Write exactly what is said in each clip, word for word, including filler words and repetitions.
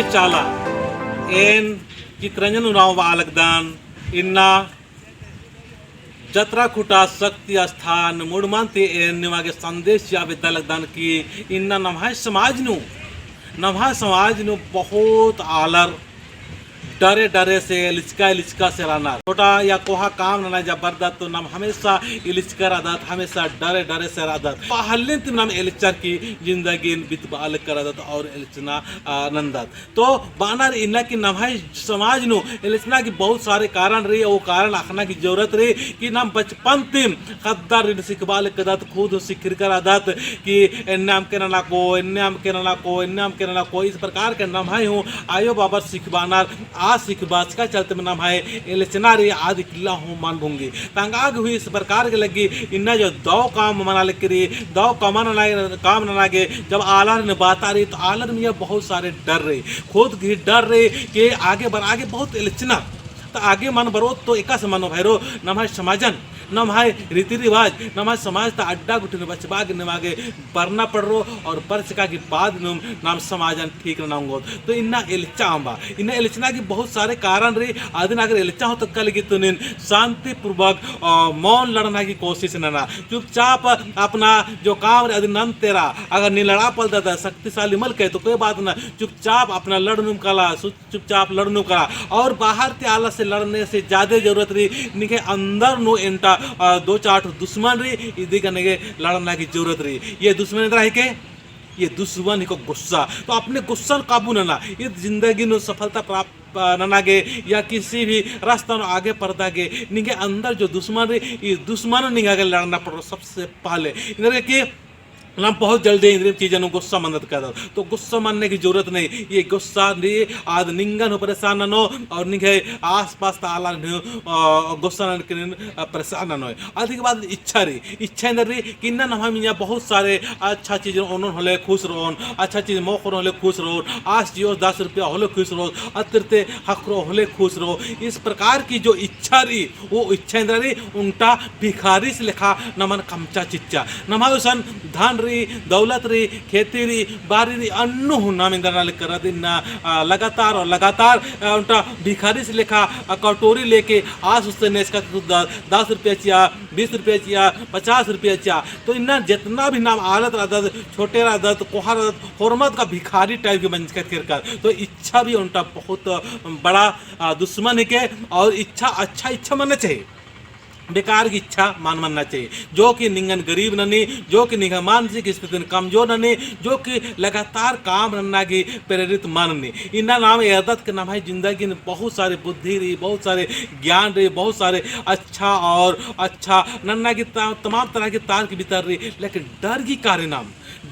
चाला, एन चितरंजन उराँव बआ लगदन, इन्ना जतरा खुटा शक्ति स्थान मुड़मा ती एन निमा गे संदेश चिआ बेद्दा लगदन कि इन्ना नम्है समाज नू, नम्है समाज नू बहुत आलर डरे डरे से, लिचका लिचका से रअनर। छोटा या कोहा काम नना जब बरदत तो नाम हमेशा इलिचका रअदत, हमेशा डरे डरे से रअदत। पहले तिम नाम एलचर की जिंदगी बितबआ लगदत और एलचना, आ, नन्दत। तो बअनर इन्ना कि नम्है समाज नू एलचना की बहुत सारे कारण रई, वो कारण अख़ना की जरूरत रई कि नाम बचपन तिम ख़द्दर रिन सिखबआ लगदत, खुद हूँ सिखिरका रअदत कि एन्ने अमके नना को, एन्ने अमके नना को, एन्ने अमके नना को, इस प्रकार के नम्है हूँ आयो बाबर सिखबअनर, आ सिखबचका चलते में नम्है एलचना रई आद इकला हूँ मल भुंगी। तंगआ गे हूँ इस प्रकार के लग्गी, इन्ना जो दव काम मना लगी रई, दव कमा नना, काम नना गे जब आलर ने बाता रई, तो आलर मइय्याँ बहुत सारे डर रई, खुद गही डर रई कि आगे बरआ गे बहुत एलचना, तो आगे मल बरओत तो एकासे मनो भैरो, नम्है समाजन, नम्है रीति रिवाज, नम्है समाज ता अड्डा गुट्ठिन बचबआ गे निमा गे बरना पड़रो और बरचका की बाद नुम नाम समाजन ठीक नना ओंगोत। तो इन्ना एलचा अम्बा, इन्ना एलचना की बहुत सारे कारण रई। अदिन अगर एलचा हूँ तक्का लगी तो नीन शांतिपूर्वक, अ, मौन लड़ना की कोशिश नना। चुपचाप अपना जो काम रई अदिन नन्ते रआ। अगर नीन लड़आ पोल्लदत, शक्तिशाली मल कहे तो कोई बात ना, चुपचाप अपना लड़ नुम कला, सु-, चुपचाप लड़ नुम कला। और बाहर ती आलर से लड़ने से ज्यादा जरूरत रई, निंग्है अंदर नू एन्टा, अ, दो चार ठो दुश्मन रई, इदी गने गे लड़ना की जरूरत रई। ये दुश्मन एन्दरा हिके, ये दुश्मन हिके गुस्सा। तो अपने गुस्सन काबू नना, ये जिंदगी नू सफलता प्राप्त, अ, नना गे या किसी भी रास्ता नू आगे परदा गे, निंग्है अंदर जो दुश्मन रई, ये दुश्मन निंगा गे लड़ना पड़ो सबसे पहले। इधर के नाम बहुत जल्दी इन्द्रिम चीजन गुस्सा मन्दत कादत। तो गुस्सा मानने की जरूरत नहीं। ये गुस्सा रई आद निंगन हूँ परेशान ननो और निंग्है आसपास ता आलर हूँ, अ, गुस्सा ननके नीन, अ, परेशान ननो। अदी के बाद इच्छा रई, इच्छा एन्देर रई कि इन्ना नम्है मइय्याँ बहुत सारे अच्छा चीज ओनोन होले खुश रओन, अच्छा चीज मोख़ोन होले खुश रओन, आस जिओस दस रुपया होले खुश रओन, अतरते ख़क्खरो होले खुश रओन। इस प्रकार की जो इच्छा रई, वो इच्छा एन्दरा रई, ओन्टा भिखारिस लेखा नमन कमचा चिच्चा। नम्है गुसन धन रई, दौलत रई, खेती रई, बारी रई, अन्नु हूँ नाम एन्दरा नना लगी रअदत इन्ना, आ, लगातार और लगातार, आ, ओन्टा भिखारिस लेखा, आ, कटोरी लेके आस गुसन नेसका द-, दस रुपया चिआ, बीस रुपया चिआ, पचास रुपया चिआ। तो इन्ना जेतना भी नाम आलर रअदत, छोटे रअदत, कोहा रअदत, होरमर का भिखारी type के मंजका केरका। तो इच्छा भी ओन्टा बहुत बड़ा, आ, दुश्मन हिके। और इच्छा, अच्छा इच्छा मन्ना चाहिए, बेकार की इच्छा मल मन्ना चाहिए, जो कि निंगन गरीब ननी, जो कि निंग्है मानसिक स्थितिन कमजोर ननी, जो कि लगातार काम नन्ना गे प्रेरित मल ननी। इन्ना नाम एरदत कि नम्है जिंदगी में बहुत सारे बुद्धि रई, बहुत सारे ज्ञान रई, बहुत सारे अच्छा और अच्छा नन्ना गे ता-, तमाम तरह के तार के भीतर रई, लेकिन डर की कारण नाम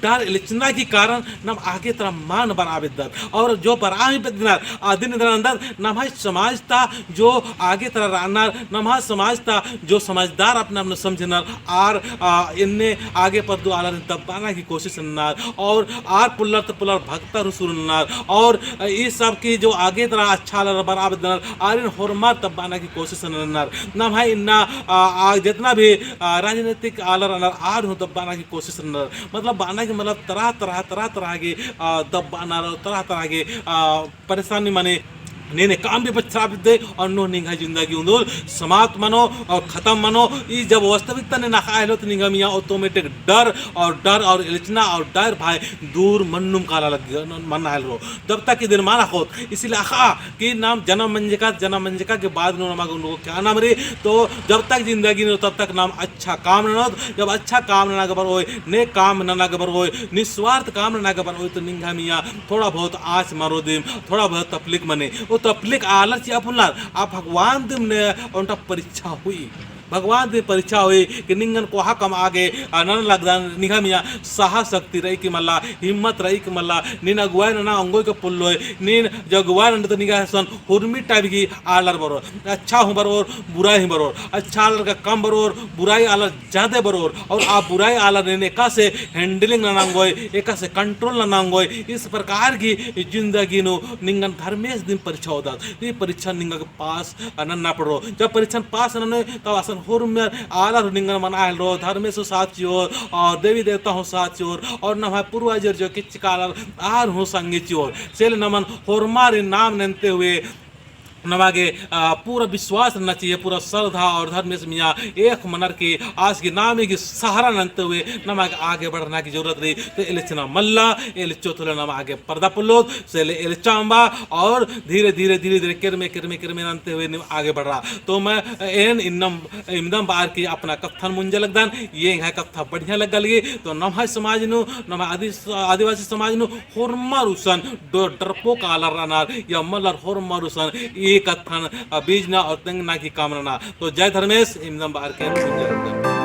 डर एलचना की कारण नाम आगे तरा मल बरआ बेद्दत। और जो बरआ ही बेद्दनर, अदिन एन्दरा नन्दत, नम्है समाज ता जो आगे तरा रअनर, नम्है समाज ता जो समझदार अपने अपने समझनर, आर, आ, एन्ने आगे परदू आलर दब्बाना की कोशिश नन्नर, और आर पोल्लर ता पोल्लर भगतर हूँ सुरु नन्नर, और, आ, ई सब की जो आगे तरा अच्छा आलर बरआ बेद्दनर, आरिन होरमर दब्बाना की कोशिश नन्नर। नम्है इन्ना, आ, आ, जेतना भी, आ, राजनीतिक आलर रअनर, आर हूँ दब्बाना की कोशिश नन्नर। मतलब बअना की मतलब तरह तरह, तरह तरह के, आ, दब्बानर, तरह तरह के, आ, परेशानी मने नेने काम भी पछरा बेद्दे और नो निंग्है जिंदगी उन्दुल समाप्त मनो और खतम मनो। ई जब वास्तविकता नीन अख़आ हेलरो तो निंग्है मइय्याँ automatic डर और डर और एलचना और डर भय दूर मन्नुम काला लग मन्ना हेलरो। जब तक इदिन मल अख़ोत, इसीलिए अख़आ कि नाम जनम मंजका, जनम मंजका के बाद नू नमा गे ओन्टा का नाम रई, तो जब तक जिंदगी नू तब तक नाम अच्छा काम ननोत, जब अच्छा काम नना गे बरओय, नेक काम नना गे बरओय, निस्वार्थ काम नना गे बरओय, तो निंग्है मइय्याँ थोड़ा बहुत आस मरो दिम, थोड़ा बहुत तकलीफ मनी, वो तकलीफ आलर चिआ पोल्लनर, आ भगवान दिम ने ओन्टा परीक्षा हुई। भगवान ती परीक्षा हुई कि निंगन कोहा कमआ गे, आ, नना लगदन, निंग्है मइय्याँ साहस शक्ति रई कि मल्ला, हिम्मत रई कि मल्ला, नीन अगुवाई नना ओंगोय के पोल्लोय, नीन जो अगुवाई नना तो निंग्है गुसन हुरमी type की आलर बरओर, अच्छा हूँ बरओर, बुराई हूँ बरओर, अच्छा आलर गा कम बरओर, बुराई आलर ज्यादा बरओर, और आ बुराई आलर नीन एकासे handling नना ओंगोय, एकासे control नना ओंगोय, इस प्रकार की जिंदगी नू निंगन धर्मेस दिम परीक्षा होदत। ई परीक्षा निंगा पास नन्ना पड़रो। जब परीक्षा पास ननोय, तब असन होरमर आलर निंगन मना हेलरो, धर्मेस हूँ साथ चिओर और देवी देवता हूँ साथ चिओर और नम्है पूर्वजर जो किच्चका आलर आर हूँ संगे चिओर। से ले नमन होरमारिन नाम नन्ते हुए नमा गे, आ, पूरा विश्वास रहना चाहिए, पूरा श्रद्धा और धर्मेस मइय्याँ एक मनर की आस की नामे की सहारा नन्ते हुए नमा गे आगे बढ़ना की जरूरत रई। तो एले चना मल्ला, एले चोथले नमा आगे परदा पोल्लोत, से ले एले चाम्बा और धीरे, धीरे, धीरे, धीरे केरमे, केरमे, केरमे नन्ते हुए नीम आगे बढ़रा। तो मैं एन इन्नम, इमदम बअर की अपना कत्थन मुंजा लगदन, ये एंग्है कत्था बढ़िया लग्गा लगी। तो नम्है समाज नू, नम्है आदि-, आदिवासी समाज नू होरमर गुसन डो-, डरपोक आलर रअनर, या मलर होरमर गुसन ई कत्थन, अ, बीजना और तेंगना की काम नना। तो जय धर्मेस, इमदम बअर की एन मुंजा लगदन।